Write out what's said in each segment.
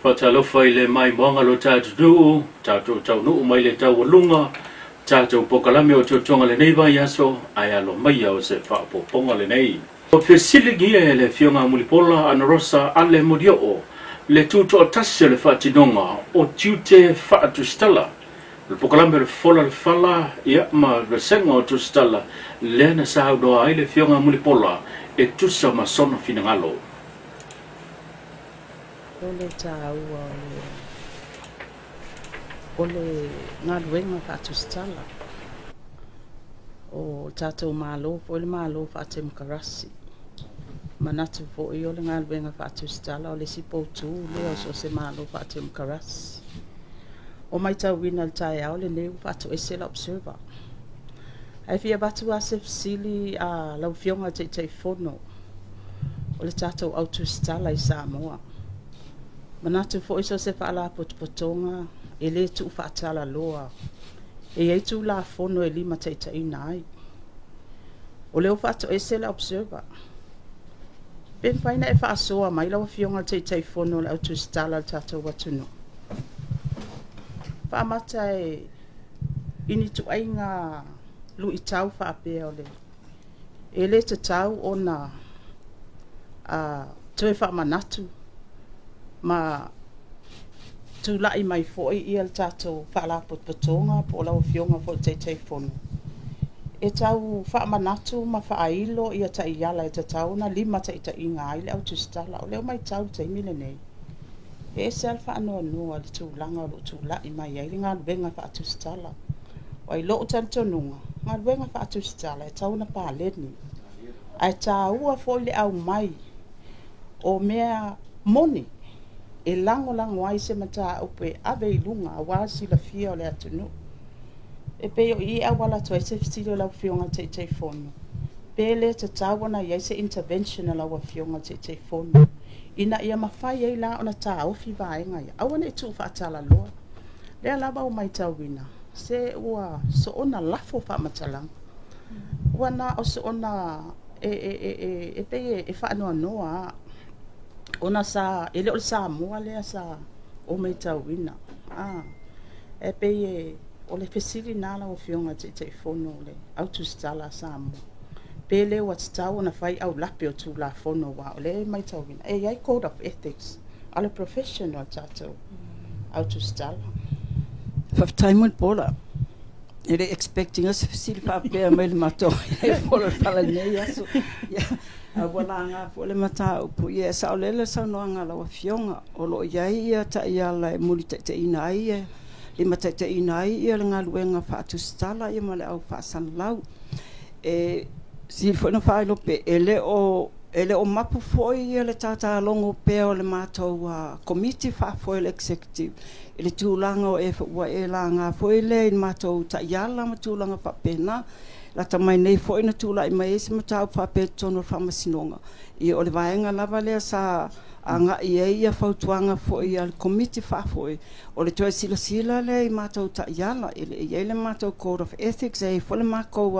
Faatalofa i le maimoaga lo tatou tatou taunuu mai le taualuga tatou polokalame o Otootoga lenei vaiaso, ae alo mai o se faaopoopoga lenei. O fesiligia e le Afioga Mulipola Anarosa Ale Molioo le tutoatasi o le faatinoga o tiute faatusitala, le polokalame o le Fola le Fala ia ma vasega o tusitala lea na saunoa ai le Afioga Mulipola e tusa ma sona finagalo. O le taua o le galuega faatusitala o tatou Malo foi le Malo faatemokarasi. Manatu foi o le galuega faatusitala o le isi poutu lea o so o se Malo faatemokarasi. O matauina le taeao lenei ua faatoese la Observer. Ae fia avatu lava se fesili a lau Afioga i le Taitaifono o le tatou au tusitala i Samoa. Manatu foi so o se faalapotopotoga e lē tuufaatalaloa, e i ai Tulafono e limataitaiina ai. O lea ua faatoese le Observer. Pe mafai ona e faasoa mai lau Afioga i le Taitaifono o le au tusitala a le tatou atunuu. Faamata e i ni ituaiga luitau faapea o le e lē tatau ona toe faamanatu ma tulai mai foi ia le tatou faalapotopotoga po o lau Afioga foi i le Taitaifono e tau faamanatu ma faailo ia taiala e tatau ona limataitaiina ai le au tusitala. O lea ua matau i le taimi lenei, e ese lava le faanoanoa i le tulaga o lo o tulai mai ai le galuega faatusitala. Ai lou talitonuga, galuega faatusitala e tatau ona paleni, ae taua foi le aumai o mea moni e lagolago ai se mataupu e ave i luga aua le silafia o le atunuu. E pei o i e auala atu ai se fesili o lau Afioga i le Taitaifono, pe le tatau ona i ai se intervention a lau Afioga i le Taitaifono ina ia mafai ai la ona taofi vaega ia, aua ne i tuufaatalaloa. Lea lava ua matauina se ua soona lafo faamatalaga, ua na o soona e pei e faanoanoa a ona sa e le o le Samoa lea sa ou matauina. E pei e o le fesili lena lau Afioga i le Taitaifono o le au tusitala a Samoa, pe le ua tatau ona fai aulape o Tulafono, aua o lea e matauina e i ai code of ethics a le professional tatou au tusitala. Faafetai Mulipola. E le expect ina se fesili faapea mai le matou e fola le fala nei aso. Ia, a ua laga foi le mataupu. Ia, e saolele le saunoaga a lau Afioga, o lo o i ai ia taiala e mulitaitaiina ai ia limataitaiina ai ia le galuega faatusitala ia ma le au faasalalau. E sili foi ona faailoa e le o mapu foi ia le tatalogo pea o le matou komiti faafoe o le executive i le tulaga o e ua e laga foi lea i le matou taiala ma tulaga faapena. Lata mai nei foi na tulai mai ai se mataupu faapea i totonu o le faamasinoga. Ia, o le vaega lava lea sa agai ai ia fautuaga foi a le komiti faafoe, o le toe silasila lea i matou taiala. E le i ai le matou code of ethics, e ai foi le matou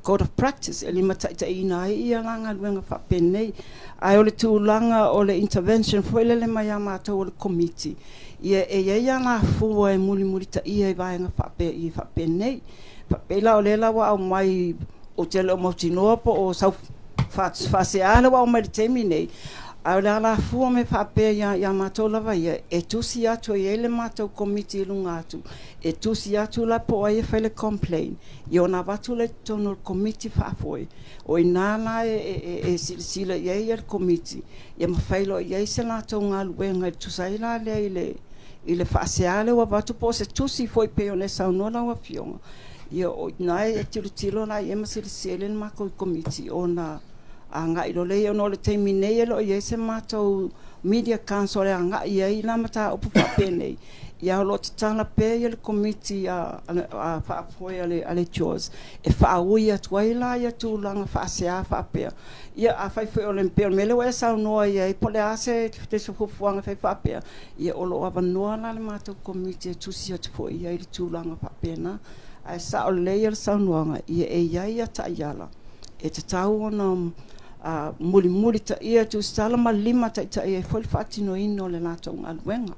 code of practice e limataitaiina ai ia la galuega faapenei. Ae o le tulaga o le intervention foi lele mai a matou o le komiti, ia, e i ai alafua e mulimulitaia i vaega faapea i faapenei. Faapei la o lea la ua aumai, ou te le o mautinoa po o sau faasea le ua aumai i le taimi nei, a o le alafua me faapea ia matou lava ia e tusi atu e i ai le matou komiti i luga atu e tusi atu la po o ai e fai le complaint, ia ona avatu lea i totonu o le komiti faafoe. O i ina la e silasila i ai le komiti ia ma fai loa i ai se latou galuega e tusa ai la lea i le faasea lea ua avatu po o se tusi foi pei ona e saunoa lau Afioga. Ia, o ina e tilotilo la i ai ma silasila le matou komiti ona agai loa lea, ona o le taimi nei e le o i ai se matou media council e agai ai la mataupu faapenei. Ia, o lo o tatala pea ia le komiti a faafoe a le JOS e faaui atu ai la ia tulaga faasea faapea. Ia, afai foi o le pei o le mea lea ua e saunoa i ai po o le a se fuafuaga fai faapea, ia, o lo o avanoa la le matou komiti e tusi atu foi i ai le tulaga faapena. Ae sao lelei le saunoaga, ia, e i ai ia taiala e tatau ona Mulimulitaia tusitala ma limataitaia ai foi le faatinoina o le latou galuega.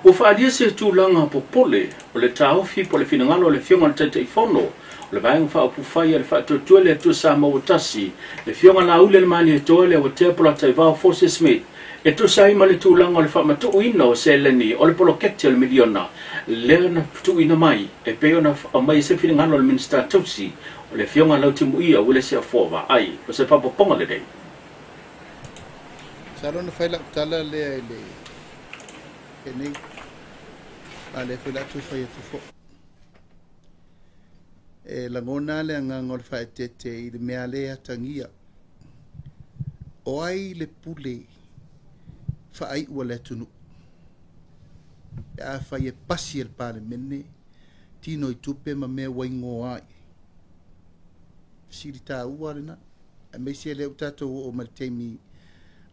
Ua faaalia se tulaga popole o le taofi po o le finagalo o le Afioga i le Taitaifono o le Vaega Faaupufai a le Faatuatua le Atua Samoa ua Tasi, le Afioga Laauli le Malietoa le Awatea Polataivao Fosi Smith, e tusa ai ma le tulaga o le faamatuuina o seleni o le poloketi o le miliona lea na tuuina mai e pei ona aumai se finagalo o le Minisita Tausi o le Afioga Lautimuia Uelese Afoa Vaai. O se faapopoga lenei. Masalo na fai lau tala lea i le penei, a lea foi la toe fai atu foi. E lagona le agaga o le faaeteete i le mea lea e atagia. O ai le pule faaiu a le atunuu? Pe a fai e pasi e le Palemene, tino i tupe ma mea ua igoa ai. Fesili taua lena. Aemaise lea ua tatou oo mai le taimi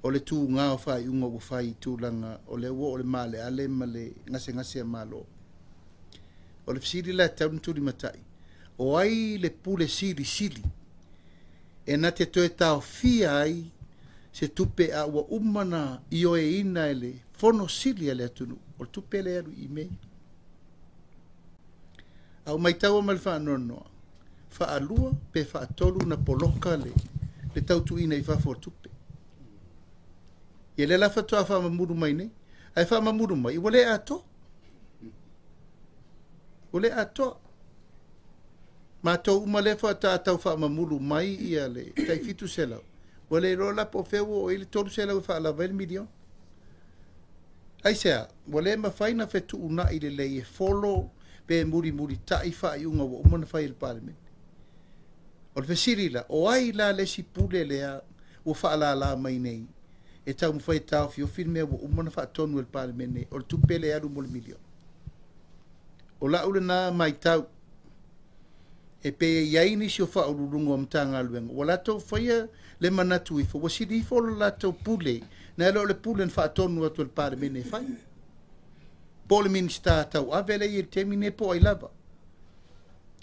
o le tūgā o faaiuga ua fai i tulaga o lea ua oo le maaleale ma le gasegase a Malo. O le fesili la e tatau ona tulimatai, o ai le pule silisili e na te toe taofia ai se tupe a ua uma na ioeina e le fono sili a le atunuu, o le tupe lea e alu i mea ia. A ua maitaua ma le faanoanoa, faalua pe faatolu na poloka le tautuuina i fafo o le tupe. Ia lea la faatoa faamamulu mai nei, ae faamamulu mai ua le atoa. Ua le atoa. Matou uma lea faatoa tau faamamulu mai ia le tai 700. Ua le iloa la po o fea ua oo i ai le 300 e faalava ai le miliona. Aisea, ua le mafai na fetuunai lelei e folo pe mulimulitai faaiuga ua uma na fai e le Palemene. O le fesili la, o ai la le isi pule lea ua faalala mai nei e taumafai e taofiofi le mea ua uma na faatonu e le Palemene o le tupe lea e alu mo le miliona? O lau lena matau, e pei e i ai nisi o faauluuluga o Matagaluega ua latou faia le manatu ifo, ua sili ifo le latou pule nai lo le pule na faatonu atu e le Palemene e fai. Po o le Minisita tauave lea i le taimi nei po o ai lava.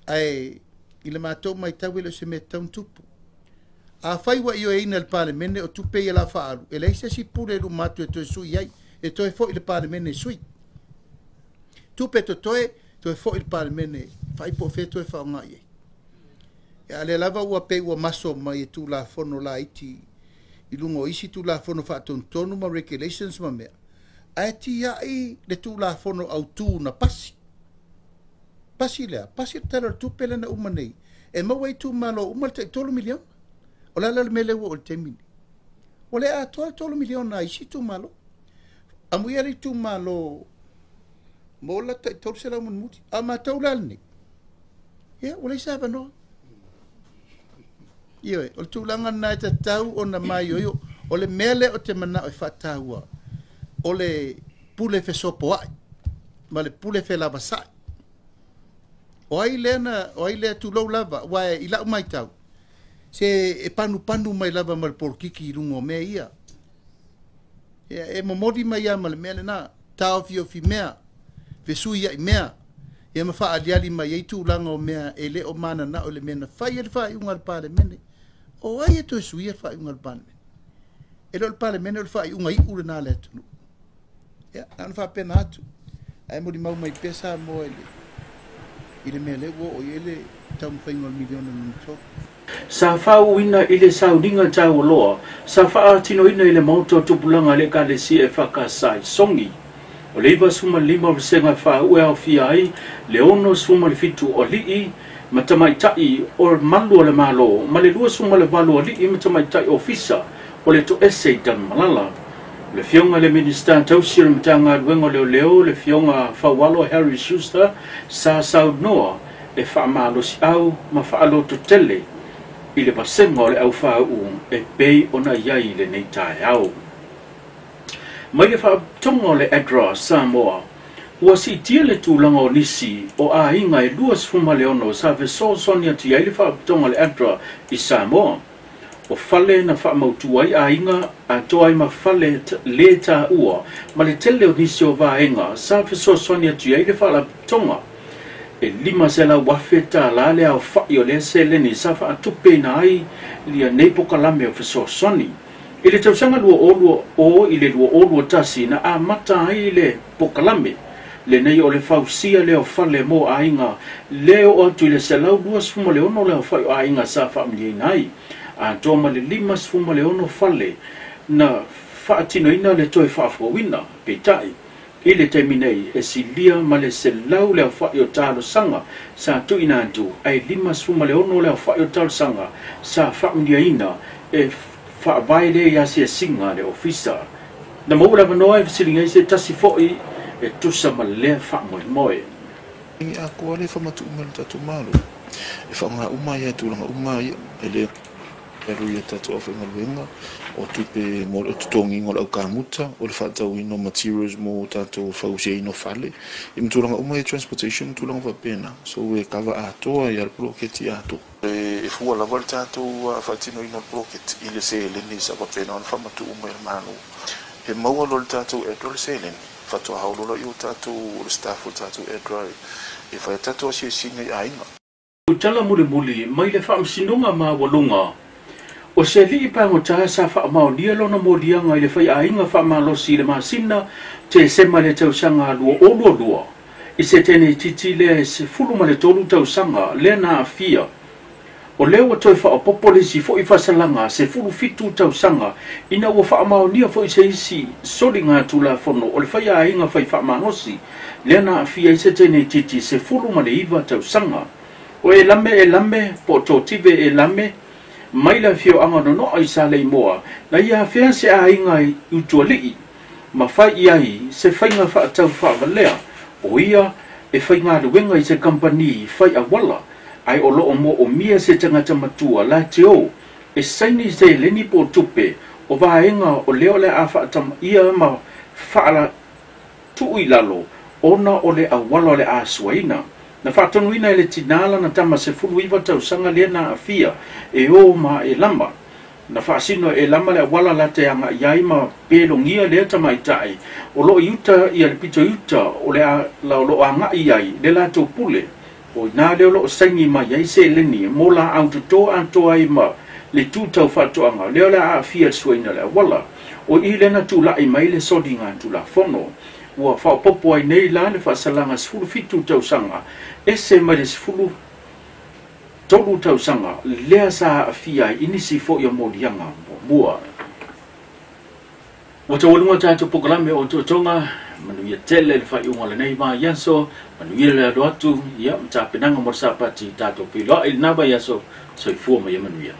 Ae i le matou matau e le o se mea tatau ona tupu. Afai ua ioeina e le Palemene o tupe ia la faaalu, e leai se isi pule i luma atu e toe sui ai, e toe foi i le Palemene e sui. Tupe totoe, toe foi i le Palemene, vaai po o fea toe faaaoga i ai. A lea lava ua pei ua maso mai e Tulafono laiti i luga o isi Tulafono faatonutonu ma regulations ma mea, ae tiai le Tulafono autu na pasi. Pasi lea, pasi le Tala o le Tupe lea na uma nei, e maua ai itumalo uma le tai 3 miliona. O le ala le mea lea ua oo i le taimi nei. Ua le atoa le 3 miliona a isi itumalo. Amuia le itumalo mo la tai 300 mulimuli. A matou la lenei, ia, ua leai se avanoa. Ioe, o le tulaga lena e tatau ona maioio. O le mea lea o te manao e faataua, o le pule fesopoai ma le pule felavasai. O ai lea na, o ai lea tulou lava, aua i lau matau, se e panupanu mai lava ma le polokiki i luga o mea ia. Ia, e momoli mai lava ma le mea lena, taofiofi mea, fesuiai mea, ia ma faaliali mai ai tulaga o mea e le o mananao i le mea na fai ai le faaiuga a le Palemene. O ai e toe suia le faaiuga a le Palemene? E le o le Palemene, o le faaiuga iu lena a le atunuu. Ia, na ona faapena atu. Ae molimau mai pea Samoa i le mea lea ua oo i ai le taumafaiga o le miliona lona tolu. Sa faauuina i le sauniga taualoa sa faatinoina i le Maota o Tupulaga a le Ekalesia e FKS i Sogi. O le 95 o vasega faauu e aofia ai le 67 o alii ma tamaitai o malu o le Malo ma le 28 o alii ma tamaitai ofisa o le toese i Tanumalala. O le Afioga i le Minisita Tausi o le Matagaluega o Leoleo, le Afioga Faualo Harry Schuster, sa saunoa e faamalosiau ma faalototele i le vasega o le aufaauu e pei ona i ai i lenei taeao. Mai le faatoga o le ADRA Samoa, Ua siitia le tulaga o nisi o aiga e 26 sa fesoasoani atu i ai le Faalapotopotoga o le ADRA i Samoa. O fale na faamautu ai aiga atoa ai ma fale lē taua ma le tele o nisi o vaega sa fesoasoani atu i ai le Faalapotopotoga. E $500,000 tālā le aofa'i o lea seleni sa faatupeina ai ia nei pokalame o fesoasoani. I le tausaga 2020 i le 2021 na amata ai le pokalame lenei o le fausia lea o fale mo aiga lea oo atu i le 126 le aofa'i o aiga sa faamanuiaina ai, atoa ma le 56 fale na faatinoina le toe faafouina. Peitai, i le taimi nei e silia ma le 100 le aofa'i o talosaga sa tuuina atu, ae 56 le aofa'i o talosaga sa faamanuiaina e faavae lea i asiasiga a le ofisa. Na maua le avanoa e fesiligia ai se tasi foi e tusa ma lea faamoemoe. I atoa le faamatu'u mai le tatou Malo e faaaoga uma ai tulaga uma ia e lē alu ia tatou aufaigaluega o tupe mo le totogiina o le aukamuta o le faatauina o materials mo tatou fausiaina o fale i ma tulaga uma ia, transportation ma tulaga faapena. So e kava atoa ia le poloketi atoa e fua lava le tatou faatinoina o le poloketi i le seleni sa faapena ona faamatu'u mai le Malo. E maua loa le tatou ADRA le seleni, faatoa haolo laia o tatou o le staff o le tatou ADRA e fai tatou asiasiga i aiga. Tala mulimuli mai le Faamasinoga Maualuga o se alii pagota sa faamaonia lona moliaga i le faiaiga faamalosi i le masina Tesema le tausaga 2022 i se teineitiiti lea e 13 tausaga lea na aafia. O lea ua toe faaopoopo le isi fo'i faasalaga 17 tausaga ina ua faamaonia fo'i se isi soliga tulafono o le faiaiga fai faamalosi lea na aafia i se teineitiiti 19 tausaga. O Elame Elame po o Totive Elame mai le afioaga Nono'a i Saleimoa na ia afea se aiga i Utuali'i ma fai i ai se faiga faatau faavalea o ia e faigaluega i se kamupani fai auala, ae o loo moomia se tagata matua la te o e saini seleni po o tupe o vaega o lea o le a faatamaia ma faala tuu i lalo ona o le auala o le a suaina. Na faatonuina e le tinā lana tama 19 tausaga lea na aafia e o ma Elama. Na faasino e Elama le auala la te aga'i ai ma pelogia lea tamaitai o loo i uta ia le pito i uta o le a, la o loo aga'i ai le latou pule. O inā lea o loo saini mai ai seleni mo laau totō atoa ai ma le tu tau faatoaga lea o le a aafia le suaina le auala. O i lea na tula'i mai le soliga tulafono. Ua faaopoopo ai nei la le faasalaga 17 tausaga ese mai le 13 tausaga lea sa aafia ai i nisi fo'i o moliaga muamua. Ua taualuga tatou pokalame o Totoga, manuia tele le faaiuga o lenei vaiaso, manuia le alo atu ia ma tapenaga mo le Sapati tatou feiloai i lena vaiaso. Soifua ma ia manuia.